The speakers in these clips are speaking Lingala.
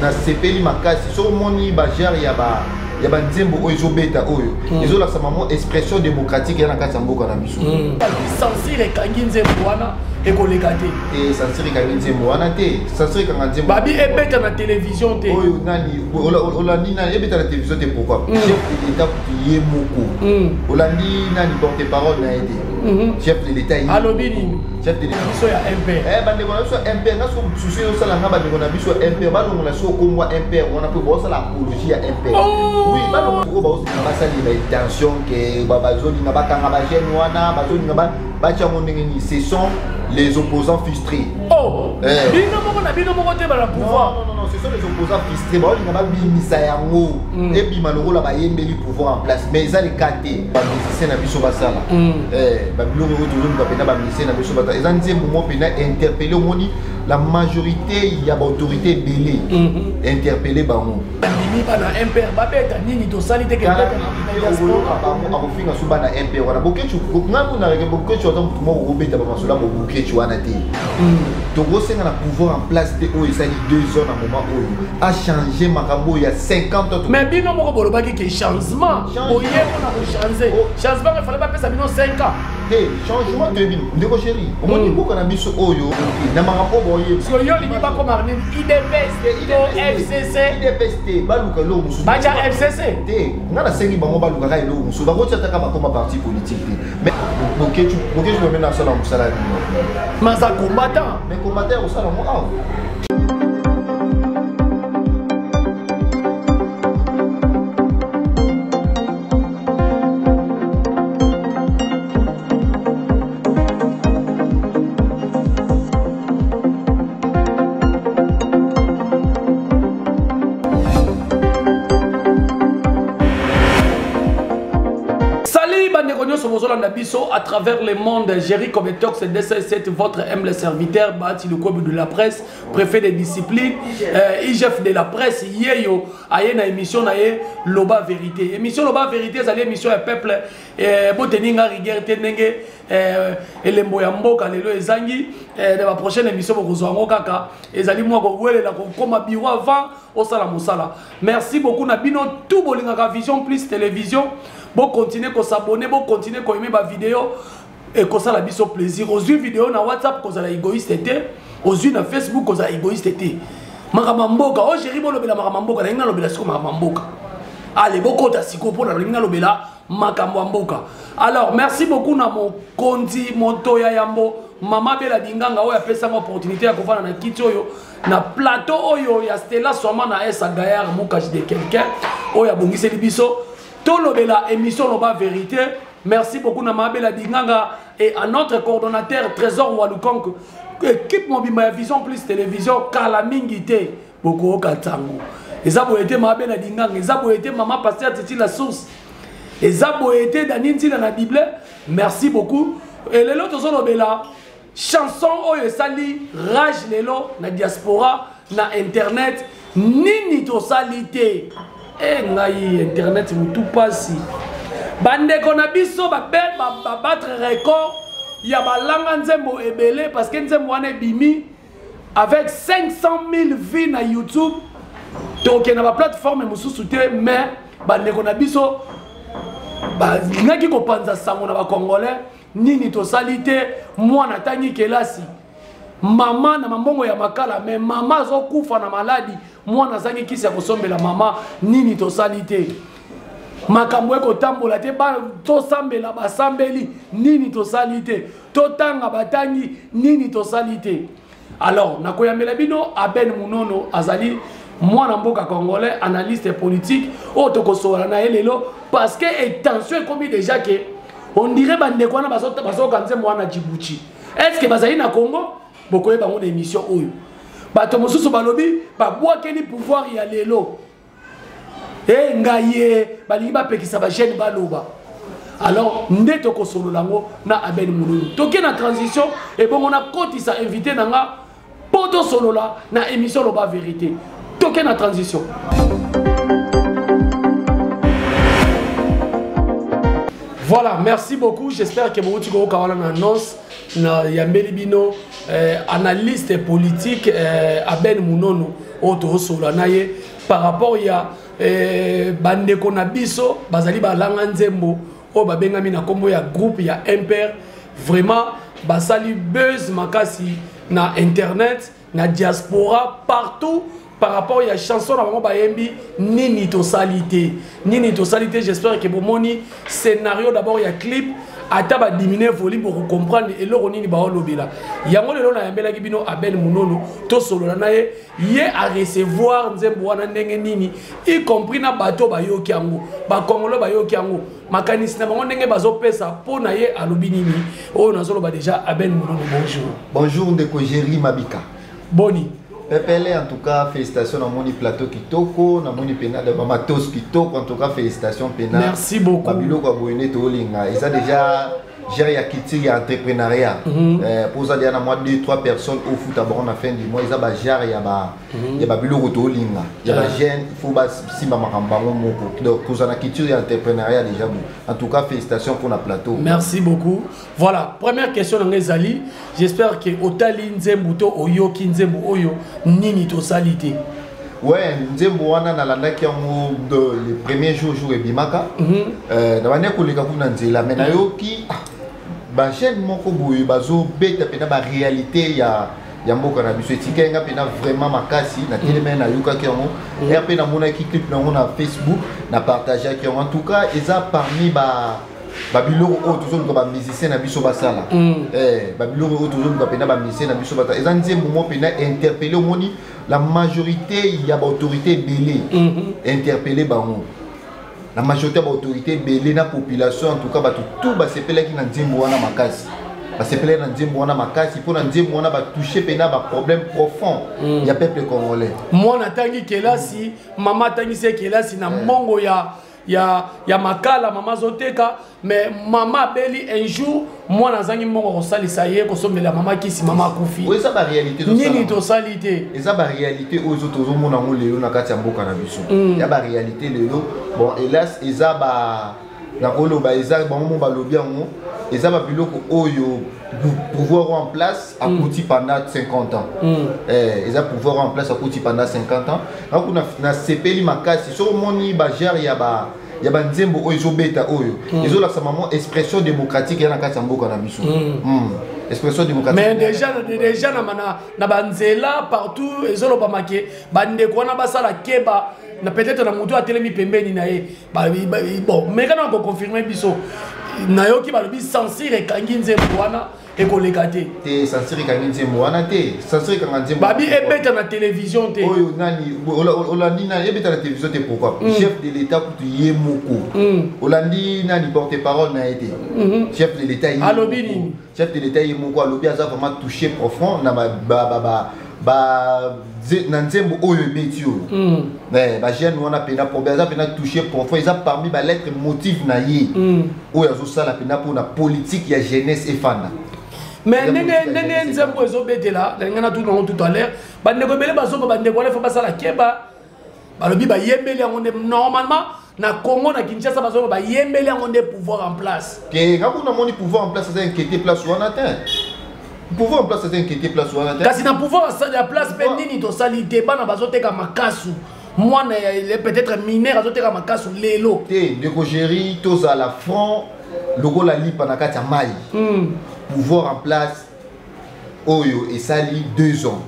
Nasepeli makasi soki omoni bagenre ya ba ya banzembo oyo ezobeta oyo ezolakisa mamo expression démocratique ya na kati ya mboka na biso. Censure ekangi nzembo wana, ekoleka te. Te, censure ekangi nzembo wana te. Censure ekanga nzembo babi ebeta na télévision te. Oyo nani olandi nani ebeta na télévision te? Pourquoi? Chef de l'État kutu ye moko, olandi nani porte parole na ye te? Chef de l'État alobi nini? Chef de l'État Biso ya MPR. Bandeko na biso ya MPR, nga soki susu ezosala nga, bandeko na biso ya MPR balongola so okombwa MPR wana mpo baosala apologie ya MPR. Oui, balongola oyo baolinga basalela intention ke bazolinga bakanga bajeune wana, bazolinga batia yango ndenge nini. Ce sont les opposants frustrés. Oh, bino moko na bino moko te bala pouvoir. Non, non, non, ce sont les opposants frustrés. Baolinga babimisa yango, ebima lokola bayembeli pouvoir en place, mais eza le cas te. Bamusicien na biso basala babiloko oyo tozoluka mpenza. Bamusicien na biso basala, eza nzembo moko mpenza interpellé. Omoni la majorité ya baautorité ebele interpellé bango. Bandimi bana MPR babeta nini tosali te. Okoyoka bango akofinga so bana MPR wana. Bokecu ngai munareke, Bokecu aza motu moko okobeta bamasolo ya bokecu wana te. Tokosenga na pouvoir en place te oyo esali 2 ans na moment oyo achange makambo oyo ya 50 ans. Mais bino moko bolobaki ke changement boye mpona kochange changement, efale bapesa bino 5 ans. Te, changement toyebi, ndeko chéri. Omoni mboka na biso oyo na makambo boye. Siko yo olingi bakoma nini? UDPS to FCC? UDPS te, baluka eloko mosusu. Batya FCC. Te, nga nasengi bango balukaka eloko mosusu, bakotia taka bakoma parti politique te. Mais Bokecu, Bokecu bamena asala mosala nini? Maza combattant. Mais combattant ya kosala ngo awa. Salut bandeko nyonso bozolanda biso à travers le monde. Jerry Cometox DCST, votre humble serviteur, Bati Lukobi de la presse, préfet des disciplines, IGF de la presse, yeyo aye na émission na ye Loba Vérité. Émission Loba Vérité ezali émission ya peuple. Boteni nga rigueur te ndenge elembo ya mboka lelo ezangi. Na ba prochaine émission bokozwa yango kaka. Ezali mwa kowelela kokoma bureau avant osala mosala. Merci beaucoup na bino tout bolingaka Vision Plus Télévision. Bocontinue kosabonner, bocontinue koaimer bavideo, ekosala biso plaisir. Ozwi video na WhatsApp, kozala égoïste te. Ozwi na Facebook, kozala égoïste te. Makambo ya mboka oyo géri bolobela makambo ya mboka, nalingi nalobela sikoyo makambo ya mboka. Ale bokota sikoyo mpo nalingi nalobela makambo ya mboka. Alors merci beaucoup na mokonzi moto ya yambo, mama Bela Dinganga, oyo apesanga opportunité ya kovanda na kiti oyo, na plateau oyo ya Stella Swama na Esa Gaillard Mukaji de quelqu'un oyo abongiseli biso tolobela émission Loba Vérité. Merci beaucoup na mama Bela Dinganga et à notre coordonnateur Trésor Walukonk, équipe mobimba ya Vision Plus Télévision. Kala mingi te bokoyoka ntango eza boye te. Mama Bela Dinganga, eza boye te. Mama pasteur Titi la Source, eza boye te. Dani Nzila na Bible, merci beaucoup. Elelo tozolobela chanson oyo esali rage lelo na diaspora, na internet, nini tosali te. E ngai internet motu pasi. Bandeko na biso babattre record ya balanga nzembo ebele parce que nzembo wana ebimi avec 500 000 vues na YouTube. Tokende na baplateforme mosusu te, mais bandeko na biso balingaki kopanza sango na bacongolais. Nini tosali te? Mwana atangi kelasi, mama na mambongo ya makala, mais mama azokufa na maladi, mwana azangi kisi ya kosombela mama. Nini tosali te? Makambo ekotambola te. Tosambela, basambeli. Nini tosali te? Totanga, batangi. Nini tosali te? Alors nakoyambela bino Aben Munono, azali mwana mboka congolais, analyste politique, oyo tokosola na ye lelo parce que tension ekomi déjà ke on dirait bandeko wana bazoyoka nzembo wana Djibouti. Est ce que bazali na Congo? Bokoyeba yango na émission oyo. Bato mosusu balobi babwakeli pouvoir ya lelo. E ngai ye balingi bapekisa bajeune baloba. Alors nde tokosolola yango na Aben Mululu. Toke na transition, ebongo nakotisa invité na nga mpo tosolola na émission Loba Vérité. Toke na transition. Voilà, merci beaucoup. J'espère que bouti koyoka wana na annonce na yambeli bino. Analyste politique Aben Munono oyo tozosola na ye par rapport ya bandeko na biso bazali balanga nzembo oyo babengami na nkombo ya groupe ya MPR. Vraiment basali buzz makasi na internet, na diaspora, partout, par rapport ya chanson na bango bayembi "Nini tosali te, nini tosali te". J'espère que bomoni scénario d'abord ya clip, ata badiminuer volume, bokocomprendre eloko nini baolobela yango. Lelo nayambelaki bino Abel Munono, tosolola na ye, ye arecevoir nzembo wana ndenge nini, y compris na bato bayoki yango, bakongolo bayoki yango, makanisi na bango ndenge bazopesa mpo na ye alobi nini. Oyo nazoloba déjà, Abel Munono, bonjour. Bonjour ndeko Géri Mabika. Boni? Pepele, en tout cas félicitations. Namoni plateau kitoko, namoni pena de matos kitoko. En tout cas félicitations pena. Merci beaucoup. Babiloko ya boye nde tolinga. Eza déjà genre ya culture ya entrepreneuriat. Po oza déjà na mwa 2 3 personnes ofuta bango na fin du mois, eza bagenre ya ba ya babiloko tolinga ya bajeune. Faut basimba makambo bango moko, donc kozala na culture ya entrepreneuriat déjà bo. En tout cas félicitations pour na plateau. Merci beaucoup. Voilà, première question na ngai ezali, j'espère que otali nzembo to oyoki nzembo oyo "Nini tosali te". Ouais, nzembo wana nalandaki yango le premier jour, jour ebimaka. Na bandi koleka kuna nzela, mais nayoki bajeune moko boye bazobeta mpena baréalité ya mboka na biso. Etikali nga mpena vraiment makasi na telema, nayokaki yango r mpe namonaki clip nango na Facebook, na partageaki yango. En tout cas eza parmi ba babiloko oyo tozoluka bamusicien na biso basala. Babiloko oyo tozoluka mpena bamusicien na biso basala, eza nzembo mo mpena interpellé. Omoni la majorité ya baautorité ebele, interpellé bango, la majorité ya baautorité ebele na population. En tout cas bato tout basepelaki na nzembo wana makasi, basepelaki na nzembo wana makasi mpo na nzembo wana batouche mpena baproblème profond ya peuple congolais. Mwana atangi kelasi, mama atangisi ye kelasi na mbongo ya makala mama azoteka, mais mama abeli un jour, mwana azangi mbongo kosalisa ye, kosombela mama kisi, mama akufi. Oyo eza baréalité. "Nini tosali te". Eza baréalité oyo ezo tozomona yango lelo na kati ya mboka na biso, ya baréalité lelo. Bon, hélas, eza ba nakoloba eza bango mo balobi yango, eza babiloko oyo pouvoir en place akuti pendant 50 ans. Eza pouvoir en place akuti pendant 50 ans. Naku nasepeli makasi soki omoni bagenre ya banzembo oyo ezobeta, oyo ezolakisa mamo expression démocratique ya na kati ya mboka na biso. Expression démocratique. Mais déjà na banzela partout ezolobama ke bandeko wana basala keba na peut-être na motu atelemi pembeni na ye. Bon, mais kana koconfirme biso, nayoki balobi censure ekangi nzembo wana, ekoleka te. Te, censure ekangi nzembo wana te. Censure ekanga nzembo Babi ebeta na télévision te. Oyo nani olandi nani ebeta na télévision te? Pourquoi? Chef de l'État kutu ye moko, olandi nani porte parole na ye te? Chef de l'État ye Alobi nini? Chef de l'État ye moko alobi aza vraiment touché profond na ba na nzembo oyo ebeti oyo. Bajeune wana mpena problème, aza mpena touché profond. Eza parmi balettre motive na ye oyo azosala mpena mpona politique ya jeunesse efanda. Mais ndenge nzembo ezobetela, ndenge natuna yango tout à l'heure, bandeko ebele bazoba, bandeko wana faut basala keba. Balobi bayembeli yango nde normalement na Congo, na Kinshasa, bazoba bayembeli yango nde pouvoir en place. Ke nga kuna namoni pouvoir en place aza inquiété place wana te. Pouvoir en place aza inquiété place wana te. Kasi na pouvoir ya place mpe, "Nini tosali te", bana bazoteka makasu, mwana ya peut-être mineur azoteka makasu lelo. Te, ndeko Géri, tozala franc lokola lipa na kati ya mai. Pouvoir en place oyo esali 2 ans,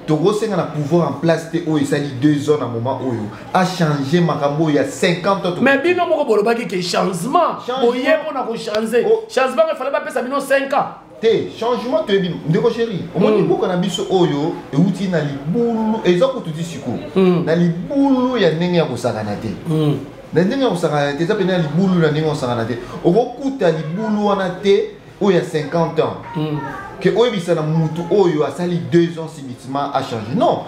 tokosenga na pouvoir en place te oyo esali 2 ans na moment oyo achange makambo oyo ya 50 ans. Mais bino moko bolobaki ke changement boye mpona kochange. Changement efale bapesa bino 5 ans. Te, changement toyebi, ndeko Chéri. Omoni mboka na biso oyo euti na libulu, eza kutu ti sikoyo na libulu ya ndenge ya kosakana te, na ndenge ya kosakana te. Eza pene ya libulu na ndenge ya kosakana te. Okokuta libulu wana te oyo ya 50 ans ke oyebisa na mutu oyo asali 2 ans subitement a changé. Non,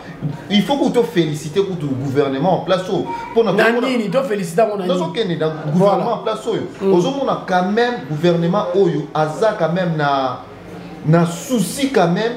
il faut kutu tofélicité kutu gouvernement en place oyo mpona na nini tofélicité yango? Na nini? Tozokende na gouvernement en place oyo, ozomona quand même gouvernement oyo aza quand même na souci quand même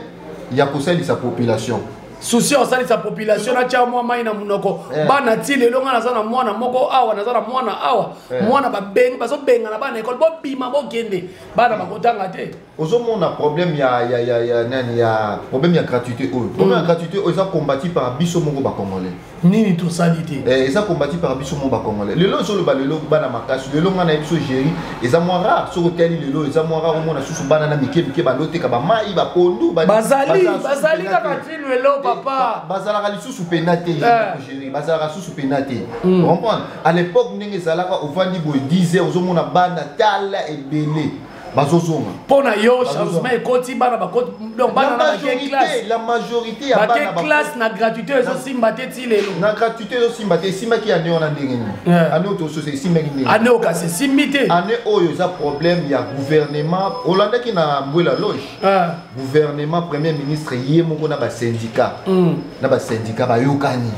ya kosalisa population. Souci osalisa population, natya mwa mai na monoko. Bana ti lelo, nga naza na mwana moko awa, naza na mwana awa. Mwana bazobengana bana ekole, bobima, bokende, bana bakotanga te. Ozomona problème ya nani, ya problème ya gratuité oyo. Problème ya gratuité oyo eza combattu par biso moko bacongolais. Nini tosali te? Eza combattu par biso moko bacongolais. Lelo ozoloba lelo bana makasi, lelo ngai nayebi so géri, eza mwa rare. Soki otali lelo, eza mwa rare omona susu bana na mike mike bandoteka bamai, bapondu. Bazali, bazali kaka ti lelo, papa. Bazalaka lisusu pena te, géri, bazalaka lisusu pena te. Comprendre, à l'époque ndenge ezalaka, ovandi boye 10 heures, ozomona bana tala ebele bazozonga. Mpo na yo, changement ekoti, bana bakoti, donc bana na bake classe. La majorité ya bana bake classe. Na gratuité ezosimba te ti lelo. Na gratuité ezosimba te. Esimbaki année wana ndenge nini? Année oyo tososa, esimbaki ndenge? Année oyo kasi esimbi te. Année oyo eza problème ya gouvernement. Olandaki na Mbwela Loge, gouvernement, premier ministre ye moko na basyndicat, na basyndicat bayokani.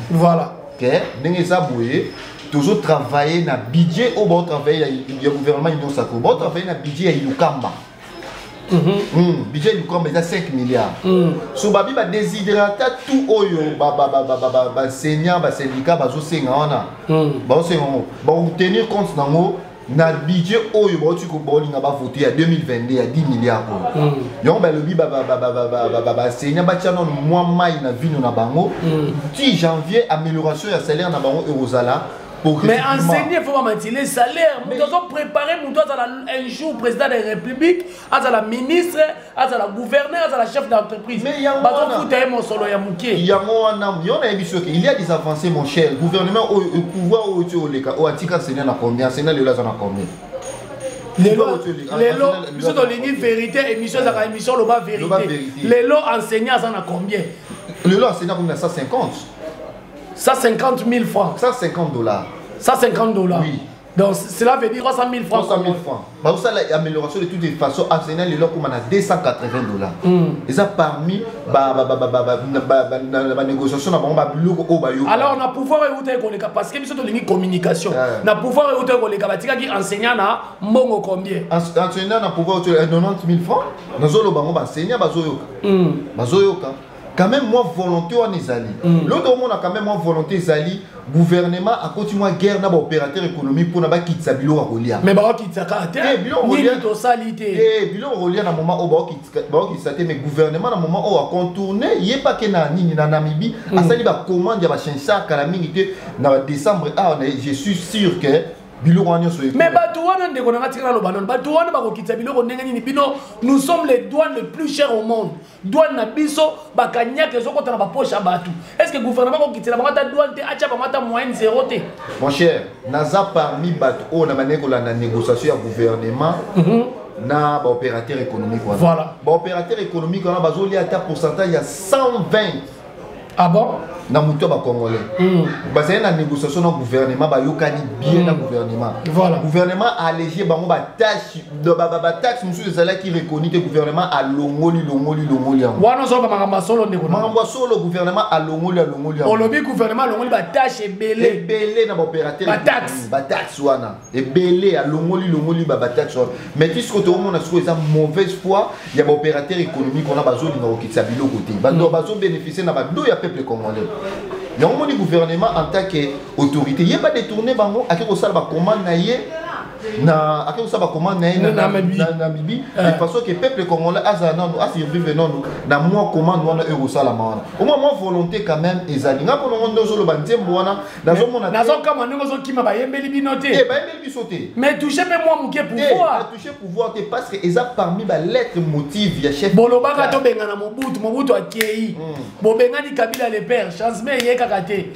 Ke ndenge eza boye, tozotravaille na budget oyo baotravaille ya gouvernement union sacrée, baotravaille na budget ya Ilukamba. Budget ya Ilukamba eza 5 milliards. So babi badesiderata tout oyo baenseignant, basyndicat bazosenga wana, bazosenga yango, bakotenir compte nango na budget oyo bauti baolinga bavote ya 2022 ya 10 milliards oyo. Yango balobi baenseignant batia nano mwa mai na vino na bango ti janvier. Amélioration ya salaire na bango ekozala. Mais enseigner, faut pas mentir les salaires. Moto azo préparer, moto azala un jour président de la République, azala ministre, azala gouverneur, azala chef d'entreprise. Bazofuta ye mosolo ya moke. Yango wana yo nayebi soki il y a des avancées, mon cher. Gouvernement oyo, pouvoir oyo ti oleka oyo atika enseignant na combien? Enseignant lelo aza na combien? Lelo, lelo biso tolingi vérité. Émission ezalaka émission loba vérité. Lelo enseignant aza na combien? Lelo enseignant komi na 150. 150 000 francs. 150 $. 150 $. Oui. Donc cela veut dire 300 000 francs. 300 000 francs. Bazosala amélioration de toutes les façons. Enseignant lelo akóma na 280 $. Eza parmi banégociation na bango, babiloko oyo bayoka. Alors na pouvoir euta ekoleka, parce que biso tolingi communication, na pouvoir euta ekoleka, batikaki enseignant na mbongo combien? Enseignant na pouvoir 90 000 francs. Nazoloba bango, baenseignant bazoyoka, bazoyoka quand même. Mwa volonté wana ezali. L'autre omona quand même mwa volonté ezali. Gouvernement akoti mwa guerre na baopérateur économique mpona bakitisa biloko ya kolia. Mais bakokitisa te. Nini tosali te? Biloko kolia na moment oyo bakokitisa te, mais gouvernement na moment oyo acontourne ye pake na nini, na Namibie, asali bacommande ya bachinchar kala mingi te na badécembre awa. Je suis sûr que biloko wana nyonso. Mais bato wana, ndeko nanga, tika naloba nano, bato wana bakokitisa biloko ndenge nini? Bino, nous sommes les douanes les plus chers au monde. Douane na biso, bakanyaka, ezokota na bapoche ya bato. Est ce que gouvernement kokitela bango ata douane te, atya bango ata moyenne zéro te? Mon cher, naza parmi bato oyo na bandeki kolanda négociation ya gouvernement na baopérateur économique wana. Baopérateur économique wana bazolia ata pourcentage ya 120. Ah bon? Na moto ya bacongolais bazali na négociation na gouvernement, bayokani bien na gouvernement. Gouvernement allégé bango bataxe, bataxe mosusu ezalaki reconnu te, gouvernement alongoli, longoli, longoli yango. Wana ozoba makambo ya solo, ndeko. Makambo ya solo. Gouvernement alongoli, alongoli yango. Olobi gouvernement alongoli bataxe ebele. Ebele na baopérateur. Bataxe. Bataxe wana ebele, alongoli, longoli bataxe wana. Mais ti sikoyo toomona sikoyo eza mauvaise foi ya baopérateur économique wana, bazolinga kokitisa biloko te, bazobénéficie na bado ya peuple congolais. Yango moni gouvernement en tant que autorité ye badétourne bango, ake kosala bacommande na ye na ake kosala bacommande na ye na Namibie, de façon que peuple congolais azala nano asurvivre nano na mwa commande wana oyo kosalama wana. Omwa mwa volonté quand même ezali. Nga mpo nango nde ozoloba nzembo wana, nazomona. Nazokama ndenge ozokima, bayembeli bino te. Bayembeli biso te. Mais touche mpe mwa moke pouvoir. Touche pouvoir te, parce que eza parmi balettre motive ya chef. Bolobaka tobengana Mobutu, Mobutu akei. Bobengani Kabila le père, changement eye kaka te.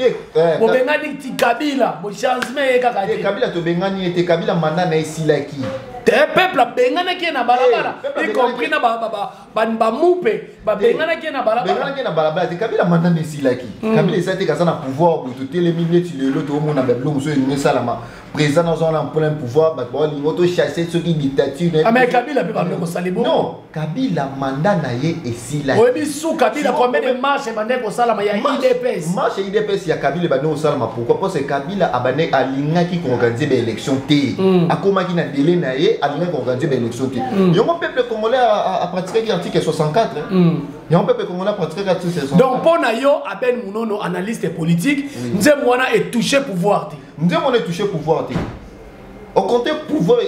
Bobengani ti Kabila, changement eye kaka te. Kabila tobengani ye te. Kabila mandat na esilaki. Te, peuple abenganaki ye na balabala, y compris na bamupe, babenganaki ye na balabala. Benganaki ye na balabala te. Kabila mandat na esilaki. Kabila eza te kaza na pouvoir boye totelemi neti lelo toomona babilo mosusu elingi esalama. Président naza wana mpona pouvoir, bato baolingo tochasse soki dictature. Mais Kabila mpe bando kosala bongo. Non, Kabila mandat na ye esilaki. Oyebi su Kabila, combien de marche ebandeki kosalama ya UDPS? Marche ya UDPS ya Kabila ebandi kosalama pourquoi? Parce que Kabila abande alingaki koorganize baélection te. Akomaki na délai na ye, alingaki koorganize baélection te. Yango peuple congolais apratikaki article 64. Yango peuple congolais pratiquaka tout ce. Donc mpo na yo, Abel Munono, analyste politique, nzembo wana etouche pouvoir te? Nzembo wana etouche pouvoir te. Au contraire, pouvoir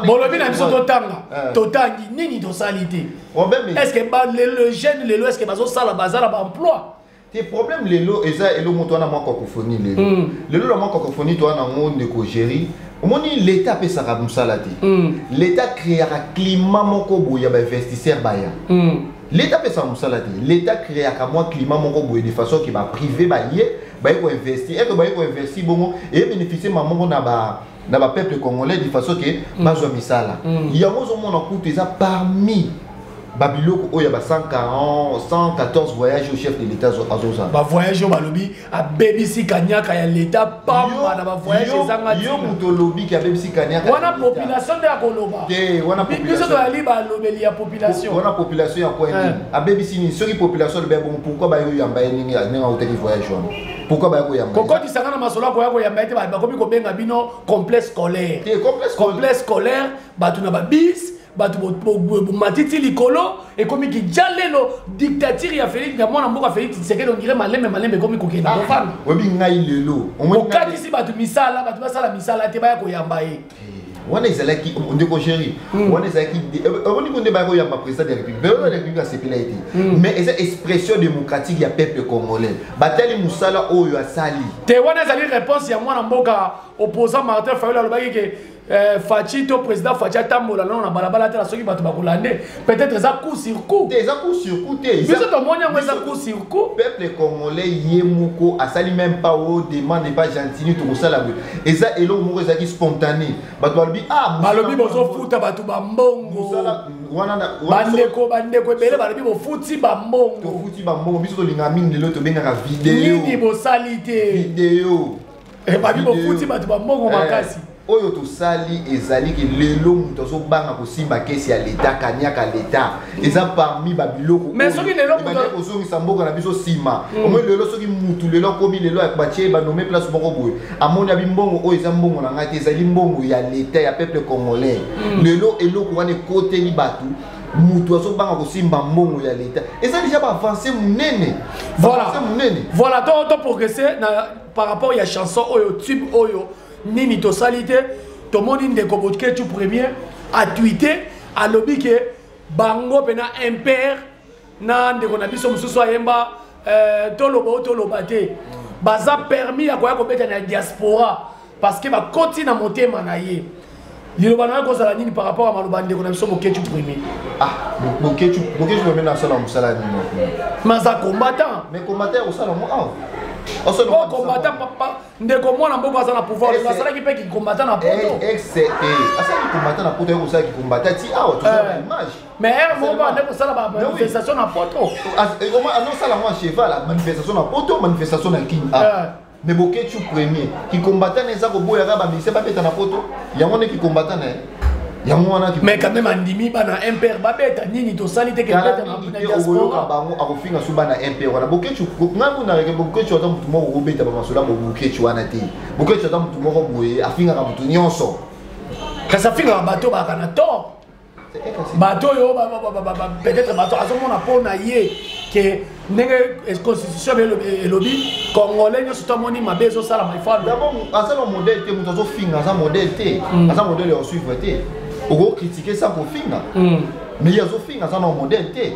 bolobi na biso totanga, totangi nini, tosali te. Est ce que le jeune lelo, est ce que bazosala, baza na baemploi? Te, problème lelo eza elo moto wana mwa cacophonie lelo. Lelo na mwa cacophonie to wana yango, ndeko Géri, omoni l'État apesaka mosala te. L'État créaka climat moko boye ya bainvestisseur baya. L'État apesaka mosala te, l'État créaka mwa climat moko boye de façon ke baprivé baye, baye koinvestir, eke baye koinvestir bongo, eyebénéficie ma moko na bapeuple congolais de façon ke bazwa misala. Yango ozomona kutu eza parmi babiloko oyo ya ba 140, 114 voyage au chef de l'État azozala. Bavoyage oyo balobi abebisi kanyaka ya l'État pamba na bavoyage ezanga. Yo moto olobiki abebisi kanyaka? Wana population nde ya koloba. Te, wana biso toyali balobeli ya population. Wana population ya point nini? Abebisi nini? Soki population alobi ya bongo, pourquoi baye koyamba ye ndenge autaki voyage wana? Pourquoi baye koyamba? Kokotisanga na masolo akoya koyamba ye te. Bakomi kobenga bino complexe scolaire. Te, complexe. Complexe scolaire, bato na babis, bato matiti likolo, ekomi kija lelo dictature ya Félix, ya mwana mboka Félix Tshisekedi. On dirait malembe malembe ekomi kokenda kofanda. Oyebi ngai lelo okatisi bato misala, bato basala misala te, baya koyamba ye. Wana ezalaki, ndeko Géri, wana ezalaki omoni ko nde baya koyamba président de la République. Président de la République asepela ye te, mais eza expression démocratique ya peuple congolais. Batali mosala oyo asali. Te, wana ezali réponse ya mwana mboka opposant Martin Fayulu. Alobaki ke Fatshi to président Fatshi atambola nano na balabala te, na soki bato bakolande, peut-être eza coup sur coup. Te, eza coup sur coup te. Biso tomoni yango eza coup sur coup. Peuple congolais ye moko asali même pas o demande pas gentini tokosala boye. Eza eloko moko ezalaki spontané. Bato balobi: ah, balobi bozofuta bato bambongo. Bandeko ebele balobi bofuti bambongo. Tofuti bambongo. Biso tolingaka mingi lelo tobengaka video. Nini bosali te? Video. Babi bofuti bato bambongo makasi. Oyo tosali ezali ke lelo moto azobanga kosimba caisse ya leta, kaniaka leta, eza parmi babiloko Mais soki lelo kozongisa mboka na biso nsima. Omoni lelo, soki mutu lelo akomi lelo, batie banome place moko boye, amoni abi mbongo oyo eza mbongo na ngai te, ezali mbongo ya leta, ya peuple congolais. Lelo eloko wana ekoteli bato, mutu azobanga kosimba mbongo ya leta. Eza déjà baavance monene. Voilà. Monene. Voilà, to progresser na par rapport ya chanson oyo, tube oyo, nini tosali te. Tomoni ndeko Boketshu Premier atwite, alobi ke bango mpena impere na ndeko na biso mosusu ayemba toloba oyo toloba te, baza permis ya koya kobeta na diaspora parce que bakoti na motema na ye. Liloba na yo kozala nini par rapport ya maloba ndeko na biso Boketshu Premier? Ah, Boketshu Premier nasala mosala nini? Maza combattant. Mais combattant osala mo awa? Po combattant, ndeko mwana mboka aza na pouvoir, asalaki mpe kicombattant na poto. Asalaki combattant na poto, akosalaki combattant ti awa toza na image. Mais heure moko bande kosala bamanifestation na poto. Anosala ngo cheval, manifestation na poto, manifestation na Kini. Mais Boketshu Premier, kicombattant na eza koboyaka bamusicien babeta na poto. Yango nde kicombattant na ye, yango wana. Mais quand même andimi bana MPR babeta nini tosali te, kebeta na diaspora. Bango akofinga so bana MPR wana. Boketshu, ngai monareke, Boketshu aza motu moko kobeta bamasolo ya Boketshu wana te. Boketshu aza motu moko boye afingaka motu nyonso. Kasi afingaka bato baka na tort, bato oyo peut-être bato azomona mpo na ye ke ndenge constitution elobi, congolais nyonso to amoni mabe ezosalama, ifo. D'abord aza na modèle te. Moto azofinga aza modèle te, aza modèle ya kosuivre te. Okocritiquer sans kofinga, mais ye azofinga, aza na modèle te,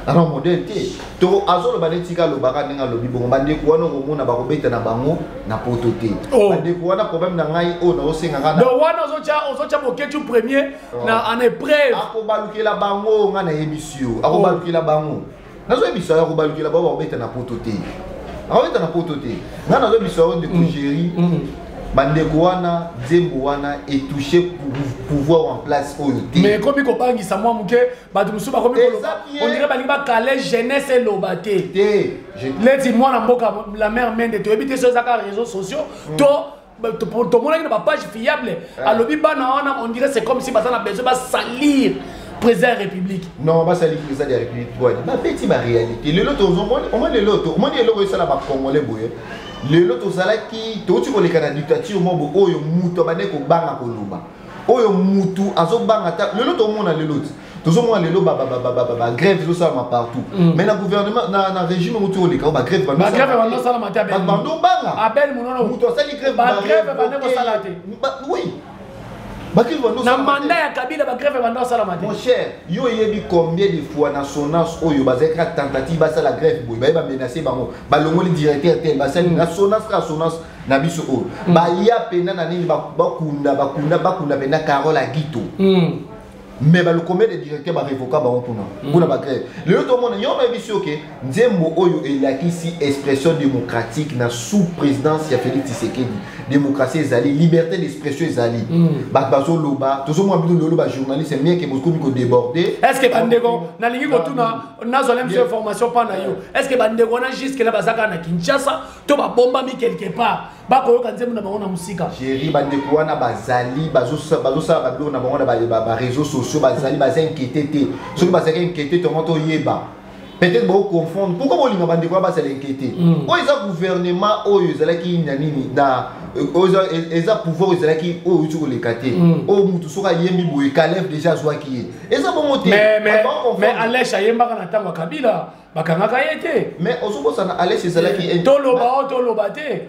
aza na modèle te. To azoloba neti ka alobaka ndenge alobi bongo, bandeko wana okomona bakobeta na bango na poto te. Bandeko wana, problème na ngai oyo naosengaka Donc wana ozotya Boketshu Premier na en épreuve? Akobalukela bango. Ngai nayebisi yo, akobalukela bango. Nazoyebisa yo, akobalukela bango, bakobeta na poto te, akobeta na poto te. Ngai nazoyebisa yo, ndeko Géri, bandeko wana, nzembo wana etouche pouvoir en place oyo te. Mais ekomi kobangisa mwa moke bato mosusu, bakomi koloba, on dirait balingi bakale jeunesse eloba te. Te. Neti mwana mboka la mare Mende, toyebi te so eza kaka réseaux sociaux to tomonaki na bapage fiable, alobi bana wana, on dirait c'est comme si baza na besoin basalir président ya République. Non, basali président de la République wani, babeti baréalité. Lelo tozomoni, omoni lelo, omoni eloko esala bacongolais boye. Lelo tozalaki, touti koleka na dictature moko oyo mutu abande kobanga koloba, oyo mutu azobanga ta. Lelo tomona, lelo ti Tozomona lelo bagrève ezosalama partout, mais na gouvernement, na régime euti oleka, oyo bagrève Bagrève bandosalama te. Bandobanga. Abel Monono. Moto asali grève. Bagrève bande kosala te. Oui, bagrève Na bandosalama. mandat ya Kabila, bagrève banda osalama te. Mon cher, yo oyebi combien de fois na Sonas oyo bazalaki kaka tentative basala grève boye, baye bamenace bango, balongoli directeur tel, basali na Sonas, kaka Sonas na biso oyo, baya pena na nini, bakunda bakunda bakunda pena Carole Agito. Mais balo combien de directeur barevoka bango kuna mpona bagrève? Lelo tomona yo nayebi si oke nzembo oyo elakisi expression démocratique na sous présidence ya Félix Tshisekedi. Démocratie ezali, liberté d'expression ezali, bato bazoloba. Tozomona bino lelo bajournaliste, bien ke bokomi kodéborde. Est ce que bandeko, nalingi kotuna, nazwa biso information mpa na yo, est ce que bandeko wana jusque là baza kaka na Kinshasa to babombami quelque part, bakoyoka nzembo na bango na mosika? Géri, bandeko wana bazali bazosala babiloko na bango na baréseaux sociaux. Bazali, baza inquiété te. Soki bazalaki inquiété, tongo toyeba. Peut-être boconfondre. Pourquoi bolinga bandeko wana bazala inquiété? Oyo eza gouvernement oyo ezalaki na nini, na oyo eza pouvoir oyo ezalaki, oyo euti koleka te. Oyo mutu soki ayembi boye, Kalef déjà azwaki ye. Eza bongo te. Mais Bato baconfondre. Mais Alesh ayembaka na ntango ya Kabila, bakangaka ye te. Mais ozobosana, Alesh ezalaki Toloba oyo toloba te.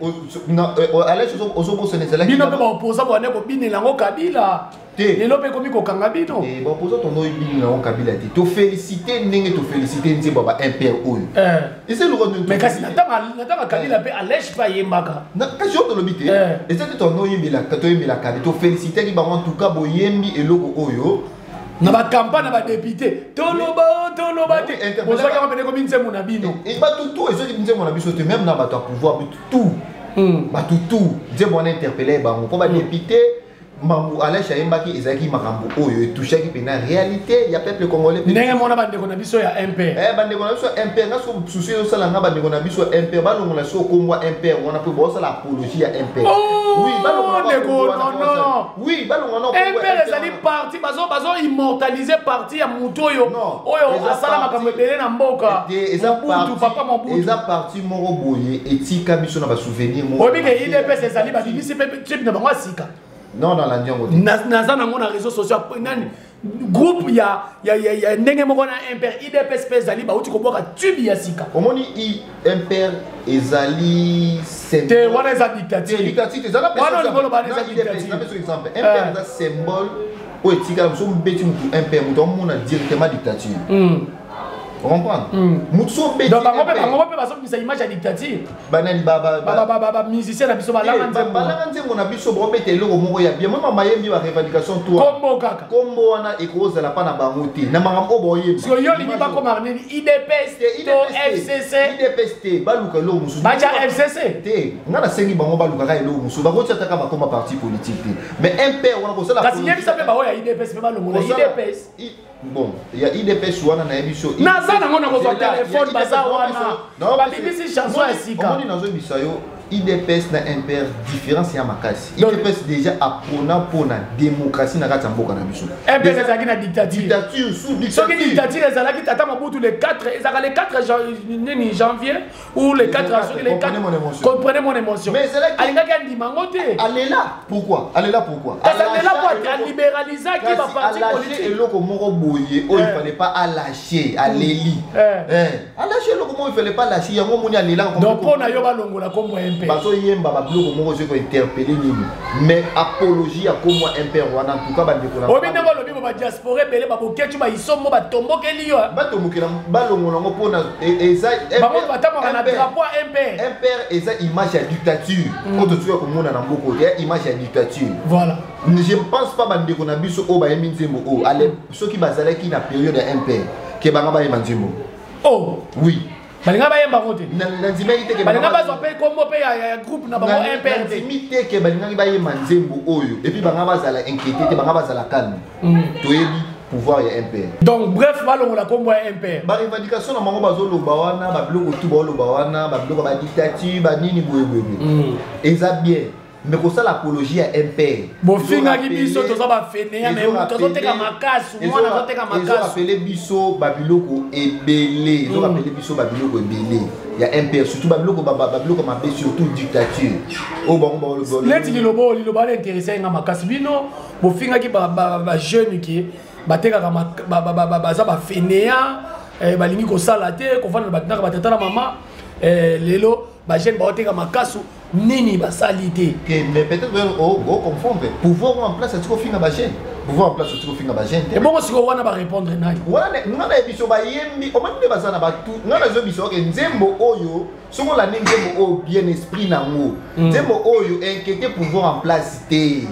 Alesh, ozobosana, ezalaki Bino mpe baoposa bwane kobinela yango Kabila. Te. Lelo mpe ekomi kokanga bino. Baoposa tondo oyebini nango Kabila te. Tofélicité ndenge tofélicité nzembo ya ba MPR oyo. Eza eloko nini? Mais kasi na ntango ya Kabila mpe, Alesh mpe ayembaka. Kasi oyo tolobi te. Eza te tondo oyembelaka, toyembelaka te. Tofélicitaki bango. En tout cas, boyembi eloko oyo. Na bacampagne na badéputé, toloba o toloba te. Oui, interpellé. Bozwaki yango pene, ekomi nzembo na bino. Bato tout, ezoki nzembo na biso te, même na bato ya pouvoir, bato tout, bato tout, nzembo wana interpellé bango mpo badéputé. Mambo Alesh ayembaki ezalaki makambo oyo etouchaki mpena réalité ya peuple congolais. Ndenge mona bandeko na biso ya MPR. Bandeko na biso ya MPR, nga so susu ezosala nga, bandeko na biso ya MPR balongola so kombo ya MPR wana mpo baosala apologie ya MPR. Oh, Oui, balongola ndeko, kombo wana. non, non. Oui, balongola na kombo ya MPR MPR ezali wana. Parti bazo immortaliser parti ya motu oyo Non, oyo eza asala makambo ebele na mboka. Te, eza Mobutu, papa Mobutu. Eza parti moko boye etika biso na basouvenir moko. Oyebi ke UDPS ezali, babimisi mpe type na bango ya sika. Non, nalandi yango te. Naza nango na réseau sociaux, nani, groupe ya ndenge moko na MPR. UDPS mpe ezali, bauti kobwaka tube ya sika. Omoni, i MPR ezali Te, wana eza dictature. Dictature te, eza na Wana olingi oloba eza dictature. Napesa exemple, MPR eza symbole oyo etikala. Mosu obeti mutu MPR, moto amona directement dictature. Comprendre, mutu so obeti Donc bango mpe MPR, bango mpe bazobimisa image ya dictature. Banani Bamusicien na biso balanga nzembo. Balanga nzembo na biso, baobeta eloko moko ya bien. Mama mayembi barevendication to Kombo kaka. Kombo wana ekozala mpa na bango te, na makambo oyo baoyemba. Siko yo olingi bakoma nini? UDPS to FCC? UDPS te, baluka eloko mosusu. Batya FCC. Te, nga nasengi bango balukaka eloko mosusu, bakotia taka bakoma parti politique te, mais MPR wana kosala Kasi yebisa mpe baoyo ya UDPS mpe balongola UDPS. Bon, ya UDPS wana nayebi so. Naza nango na kozwa telefone, baza wana, babimisi chanson ya sika. Omoni, nazoyebisa yo, UDPS na MPR, différence ya makasi. UDPS déjà aprona mpona démocratie na kati ya mboka na biso. MPR ezalaki na dictature. Dictature sous Soki dictature. Dictature ezalaki tata Mobutu, le 4, ezalaka le 4 nini, janvier ou le 4, soki le 4. Comprenez mon émotion. Comprenez mon émotion. Mais Alingaki andima yango te. Alela pourquoi? Alela pourquoi? Kasi alela po alibéralisaki baparti politique. Eloko moko boye oyo il fallait pas alâcher, aleli. Alâcher eloko moko il fallait pas lâcher, yango omoni alelaka. Donc mpo na yo, balongola kombo ya MPR. Bazoyemba babiloko moko soki kointerpeller nini, mais apologie ya kombo ya MPR wana, en tout cas bandeko na Oyebi ndenge olobi bo, badiaspora ebele, babokecu, baisombo batombokeli yo. Batombokela, balongola yango mpona eza Bango batamboka na drapeau ya MPR. MPR eza image ya dictature oyo totuka komona na mboka oyo, ya image ya dictature. Voilà. Je ne pense pas bandeko na biso oyo bayembi nzembo oyo ale, soki bazalaki na période ya MPR, ke banga bayemba nzembo. Oh. Oui. Balinga bayemba yango te. Nandimaki te ke Balinga bazwa mpe kombo mpe ya groupe na bango MPR te. Nandimi te ke balingaki bayemba nzembo oyo et puis banga bazala inquiété te, banga bazala calme. Toyebi pouvoir ya MPR. Donc bref, balongola kombo ya MPR. Barevendication na bango bazoloba wana, babiloko tu baoloba wana, babiloko badictature, banini boyeboyeboye, eza bien, mais kosala apologie ya MPR. Bofingaki biso toza bafainéants, mais moto azoteka makasu, mwana azoteka makasu. Ezorappeler biso babiloko ebele, ezorappeler biso babiloko ebele ya MPR, surtout babiloko mabe, surtout dictature oyo bango Neti liloba oyo, liloba wana intéressé nga makasi. Bino bofingaki bajeune ke Batekaka, baza bafainéants, balingi kosala te, kovanda na batindaka batata na mama. Lelo bajeune baoteka makasu, nini basali te. Mais peut-être oconfondre pouvoir en place atiki ofinga bajeune, pouvoir en place otiki ofinga bajeune te. Ebongo sikoyo wana barépondre nani? Wana nga na yebiso, bayembi, omoni nde baza na batu. Nga nazoyebi biso oke nzembo oyo, soki olandi nzembo oyo bien, esprit nango, nzembo oyo inquiété pouvoir en place te.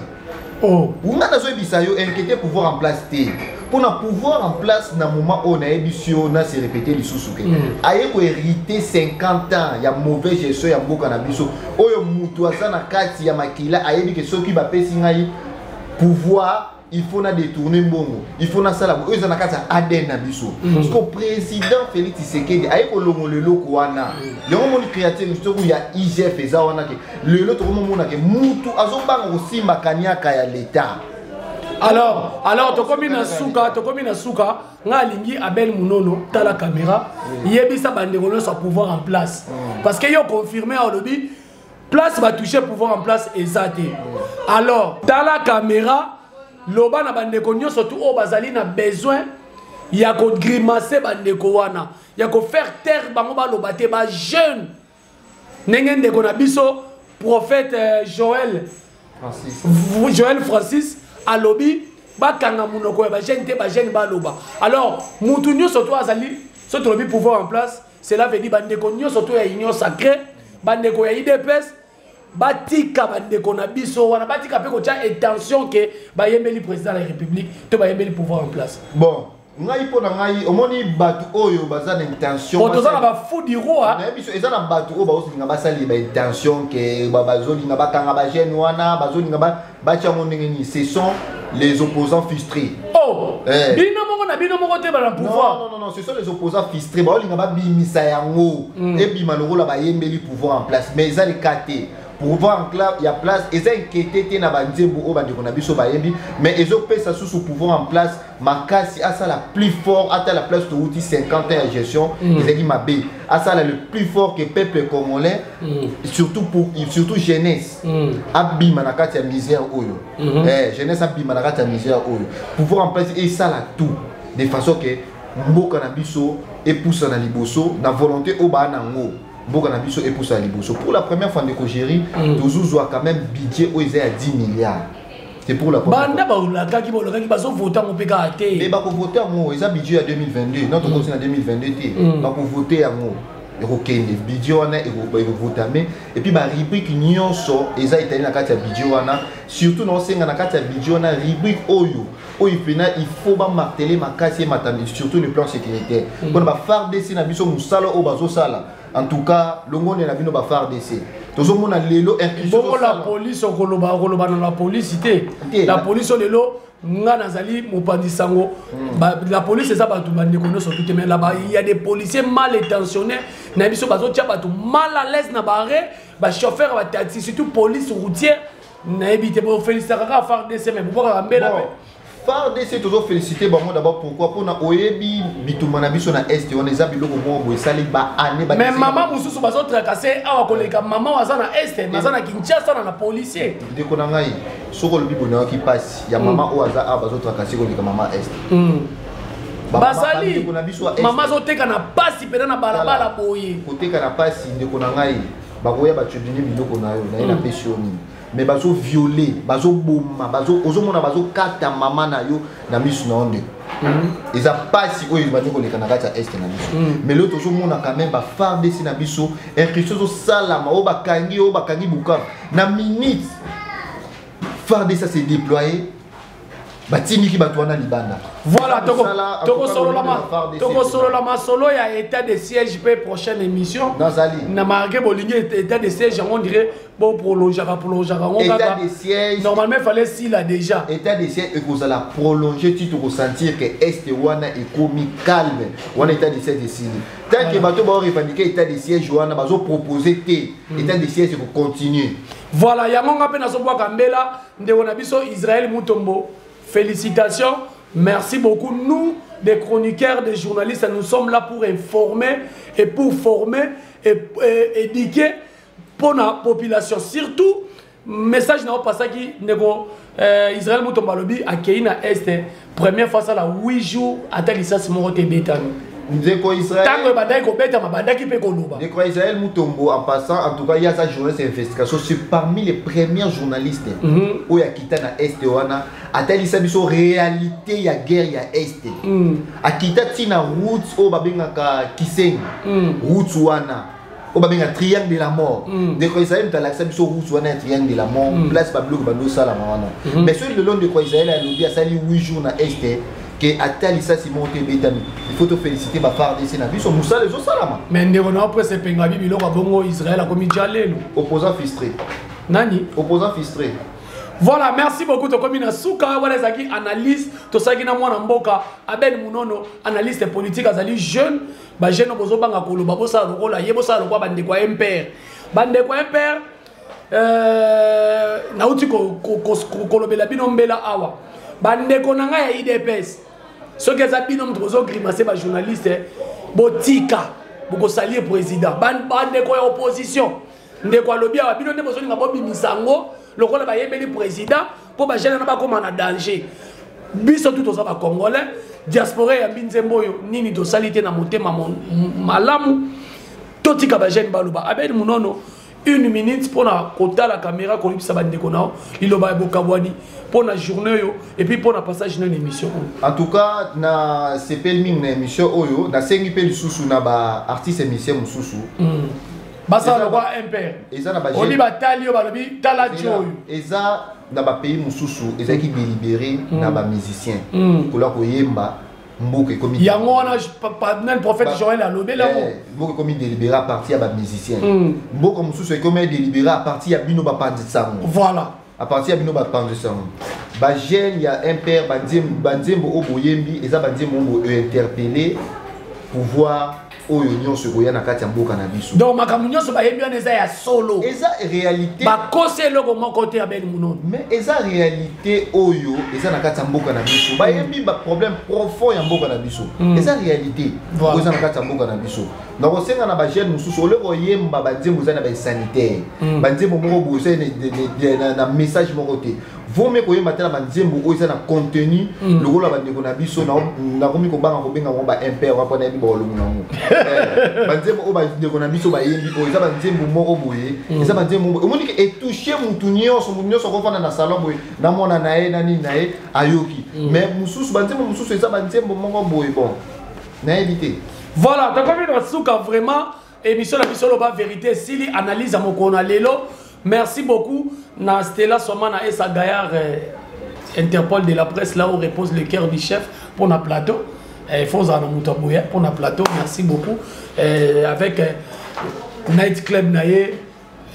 Oh. Nga nazoyebisa yo, inquiété pouvoir en place te, mpona pouvoir en place na moment oyo, nayebisi yo, na se répété lisusu ke aye kohériter 50 ans ya mauvaise gestion ya mboka na biso. Oyo mutu aza na kati ya makila ayebi ke soki bapesi ngai pouvoir, il faut na détourner mbongo, il faut nasala oyo eza na kati ya ADN na biso. Parce que président Félix Tshisekedi aye kolongola eloko wana. Yango moni créature soki ya IGF eza wana, ke lelo tokomomona ke mutu azobanga kosimba kaniaka ya l'État. Alors tokomi na suka, tokomi na suka. Nga alingi Abel Munono, tala caméra, yebisa bandeko nyonso ya pouvoir en place, parce que yo confirmé, olobi place batouche pouvoir en place eza te. Alors tala caméra, loba na bandeko nyonso tu oyo bazali na besoin ya kogrimacer bandeko wana, ya kofaire taire bango, baloba te, bajeune, ndenge ndeko na biso prophète Joël Francis. Joël Francis alobi bakanga monoko ya bajeune te, bajeune baloba. Alors mutu nyonso to azali, so tolobi pouvoir en place, cela veut dire bandeko nyonso to ya Union sacrée, bandeko ya UDPS, batika bandeko na biso wana, batika mpe kotia intention ke bayembeli président de la République to bayembeli pouvoir en place. Bon, ngai, mpo na ngai, omoni bato oyo baza na intention Po toza na bafou du roi. Nayebi so eza na bato oyo bazolinga basali baintention ke bazolinga bakanga bajeune wana, bazolinga batia yango ndenge nini. Ce sont les opposants frustrés. Oh. Eh. Bino moko na bino moko te bana pouvoir. Non, non, non, ce sont les opposants frustrés. Baolinga babimisa yango, ebima lokola bayembeli pouvoir en place, mais eza le cas te. Pouvoir en place ya place eza inquiété te na banzembo oyo bandeko na biso bayembi, mais ezopesa susu pouvoir en place makasi asala plus fort. Ata la place touti 50 ans ya gestion ezalaki mabe, asala le plus fort que peuple congolais, surtout pour surtout jeunesse abima na kati ya misère oyo. Eh, jeunesse abima na kati ya misère oyo. Pouvoir en place esala tout de façon que mboka na biso epusa na liboso na volonté oyo baa nango, mboka na biso epusa na liboso. Pour la première fois, ndeko Géri, tozozwa quand même budget oyo eza ya 10 milliards. C'est pour la première. Banda baolakaki, baolakaki, bazovote yango mpe kaka te. Mais bakovote yango, eza budget ya 2022, non, tokosi na 2022 te. Bakovote yango, ekokende, budget wana ekovotame. Et puis barubrique nyonso eza etali na kati ya budget wana. Surtout naosenga na kati ya budget wana, rubrique oyo mpena il faut bamarteler makasi, ematami, surtout le plan sécuritaire, mpona baFARDC na biso, mosala oyo bazosala. En tout cas, longone na bino baFARDC, tozomona lelo inclusion. Bongo la police, okoloba, okoloba na la police te? Te. La police oyo lelo nga nazali mopanzi sango. La police eza bato, bandeko nyonso tu te, mais là-bas il y a des policiers mal intentionnés na biso, bazotia bato mal à l'aise na bare, bachauffeur, bataxi, surtout police routière. Nayebi te, bofélicitaka kaka FARDC, mais bobwakaka mbela mpe. Bon, FARDC, tozofélicité bango d'abord. Pourquoi? Mpona oyebi bitumba na biso na Est wana eza biloko moko boye esali baane. Mais mama mosusu bazotracasser awa koleka mama oyo aza na Est, aza na Kinshasa na policier. Ndeko na ngai, soki olobi boye, nayaki mpasi ya mama oyo aza awa, bazotracasser koleka mama Est. Bazali Bandeko na biso ya Est, mama azoteka na pasi mpena na balabala boye. Koteka na pasi, ndeko na ngai, bakoya batubini biloko na yo na ye, napesi yo nini? Mais bazoviole, bazoboma, ozomona bazokata mama na yo na miso na yo. Ndeko, eza pasi oyo ebandi koleka na kati ya Est na biso. Mais lelo tozomona quand même baFARDC na biso, incursion ezosalama, oyo bakangi, oyo bakangi Bukavu na minute, FARDC se déployé, batindiki bato wana libanda. Voilà. Mosala, en tout cas, lolenge na FARDC. Tokosolola masolo ya état de siège mpe prochaine émission. Nazali. Na marke bolingi état de siège yango, on dirait boprolongeaka, prolongeaka yango état kaka. De siège. Normalement il fallait sila déjà. État de siège ekozala prolongé ti tokosentir ke Est wana ekomi calme. Wana état de siège esili. Tant que bato baorevendiquer état de siège wana, bazopropose te, état de siège ekocontinue. Voilà, yango nga mpe nazobwaka mbela. Ndeko na biso Israël Mutombo, félicitations, merci beaucoup. Nous, des chroniqueurs, des journalistes, nous sommes là pour informer et pour former et éduquer pour la population, surtout. Message na opasaki ndeko Israël Mutombo alobi akei na Est première fois sala 8 jours ata lisasi moko te ebetami. Ndeko Israël ntango ebandaki kobetama bandaki mpe koloba. Ndeko Israël Mutombo, en passant, en tout cas, il y a sa journaliste d'investigation, c'est parmi les premiers journalistes oyo akita na Est wana, atalisa biso réalité ya guerre ya Est. Akita ntina route oyo babengaka Kisengi, route wana oyo babengaka triangle de la mort. Ndeko Israël moto alakisa biso route wana ya triangle de la mort, place babiloko bando osalama wana. Mais soki lelo ndeko Israël alobi asali 8 jours na Est ke ata lisasi moko te ebetami, il faut toféliciter baFARDC na biso, mosala ezosalama. Mais ndeko na presse epengabi biloko ya bongo, Israël akomi ja lelo. Opposant frustré. Nani? Opposant frustré. Voilà, merci beaucoup. Tokomi na suka. Wana ezalaki analyse tosalaki na mwana mboka Abel Munono, analyste politique, azali jeune. Bajeune bozobanga koloba, bosala lokola ye, bosala lokola bandeko ya MPR. Bandeko ya MPR, nauti kolobela bino mbela awa. Bandeko na ngai ya UDPS, soki eza bino moto bozogrimace bajournaliste, botika, bokosalir président. Bandeko ya opposition, ndeko alobi awa, bino nde bozolinga bobimisa yango lokola bayembeli président mpo bajeune wana bakóma na danger. Biso tu toza bacongolais, diaspora eyambi nzembo oyo nini tosali te na motema malamu. Totika bajeune baloba. Abel Munono, une minute mpona kotala caméra, koyebisa bandeko na yo liloba ya bokabwani mpona journée oyo et puis mpona passage na émission oyo. En tout cas, na sepeli mingi na émission oyo. Nasengi mpe lisusu na baartiste musicien mosusu basala lokwa MPR. Eza na obi batali oyo balobi tala ti oyo. Eza na bapays mosusu ezalaki délibéré na bamusicien kola koyemba, mboka ekomi Yango wana nani, prophète Joël alobeli yango. Mboka ekomi délibéré à partir ya bamusicien. Mboka mosusu ekomi délibéré à partir ya bino bapanzi sango. À partir ya bino bapanzi sango, bajeune ya MPR, banzembo oyo boyembi eza banzembo oyo bointerpellé pouvoir oyo nyonso ekoya na kati ya mboka na biso. Donc makambo nyonso bayembi wana eza ya solo? Eza réalité. Bakosi eloko moko te, Abel Munono? Mais eza réalité oyo eza na kati ya mboka na biso. Bayembi baproblème profond ya mboka na biso. Eza réalité oyo eza na kati ya mboka na biso. Nakosenga na bajeune mosusu, ole koyemba banzembo eza na basanitaire, banzembo moko boye eza na message moko te, vaut mieux koyemba te na banzembo oyo eza na contenu lokola bandeko na biso. Nakomi kobanga kobenga bango ba MPR wana mpo nayebi baolongo nango. Banzembo oyo bandeko na biso bayembi oyo eza banzembo moko boye, eza banzembo moko omoni ke etouche mutu nyonso. Mutu nyonso akofanda na salon boye na mwana na ye na nini na ye, ayoki. Mais mosusu, banzembo mosusu eza banzembo moko boye, bon, nayebi te. Voilà, tokomi na suka vraiment émission na biso Loba Vérité. Esili analyse ya mokolo na lelo. Merci beaucoup na Stella Soma na Esa Gaillard, Interpol de la presse, là où repose le cœur du chef, pour na plateau. Il faut ozala na moto ya boye pour na plateau. Merci beaucoup. Avec Night Club na ye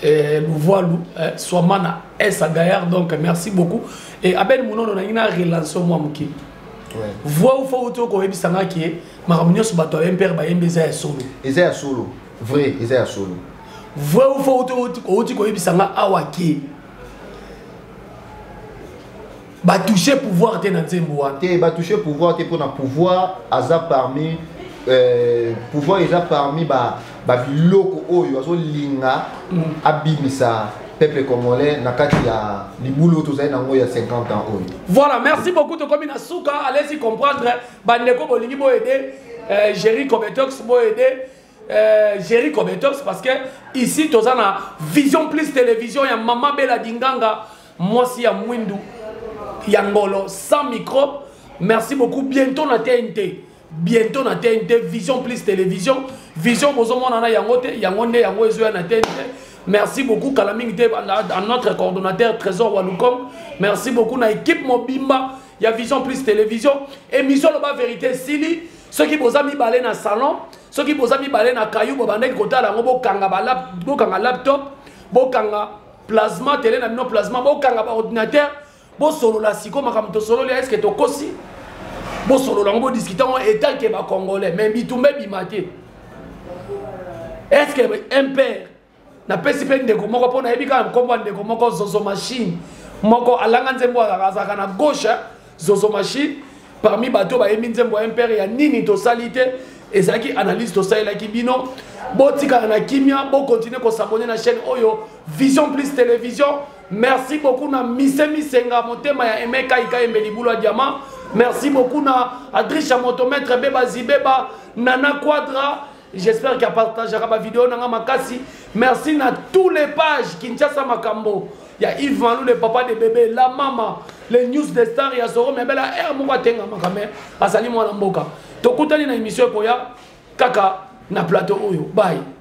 Louvoilou, Swama na Esa Gaillard, donc merci beaucoup. Et Abel Munono, na ngina relance moi moki. Vrai ou faux, to koyebisanga ke makambo nyonso bato ya MPR bayembi eza ya solo? Eza ya solo, vrai, eza ya solo. Vrai ou faux, outi koyebisanga awa ke batouche pouvoir te na nzembo wana? Te, batouche pouvoir te, mpona pouvoir aza parmi pouvoir eza parmi babiloko oyo azolinga abimisa peuple congolais na kati ya libulu oyo tozali nango ya 50 ans oyo. Voilà, merci beaucoup. Tokomi na suka. Allez-y comprendre. Bandeko bolingi boyede Jerry Cobetox, boyede Jerry Cobetox, parce que ici toza na Vision Plus Télévision ya Mama Bella Dinganga, mwasi ya mwindu ya ngolo sans microbe. Merci beaucoup. Bientôt na TNT, bientôt na TNT, Vision Plus Télévision. Vision bozomona na yango te, yango nde yango ezoya na TNT. Merci beaucoup kala mingi te à notre coordonnateur Trésor Walukong. Merci beaucoup na équipe mobimba ya Vision Plus Télévision. Émission Loba Vérité sili. Soki boza mibale na salon, soki boza mibale na kayu, bobandaki kotala yango, bokanga bokanga laptop, bokanga plasma télé na bino, plasma, bokanga baordinateur, bosolola siko makambo tosololi. Est ce que tokosi? Bosolola yango, bodiscute yango étant que bacongolais. Mais bitumba ebima te. Est ce que MPR napesi mpe ndeko moko mpo nayebi kaka nkombo ya ndeko moko, Zozo Machine moko alanga nzembo, azalaka na gauche. Zozo Machine parmi bato bayembi nzembo ya MPR ya nini tosali te. Ezalaki analyse tosalelaki bino. Botikala na kimia, bocontinue kosabone na chaîne oyo Vision Plus Télévision. Merci beaucoup na Mise Misenga, motema ya Emeka Ikayembe libulu ya diamant. Merci beaucoup na Adrisha Motomètre Beba Zibeba, Nana Quadra. J'espère qu'il partagera ma vidéo nanga makasi. Merci na tous les pages Kinshasa Makambo. Ya Yves Malou, le papa de bébé, la maman, les news des stars ya Zoro Mebela, er moko atenga makame, azali mwana mboka. Tokutani na émission ekoya kaka na plateau oyo. Bye.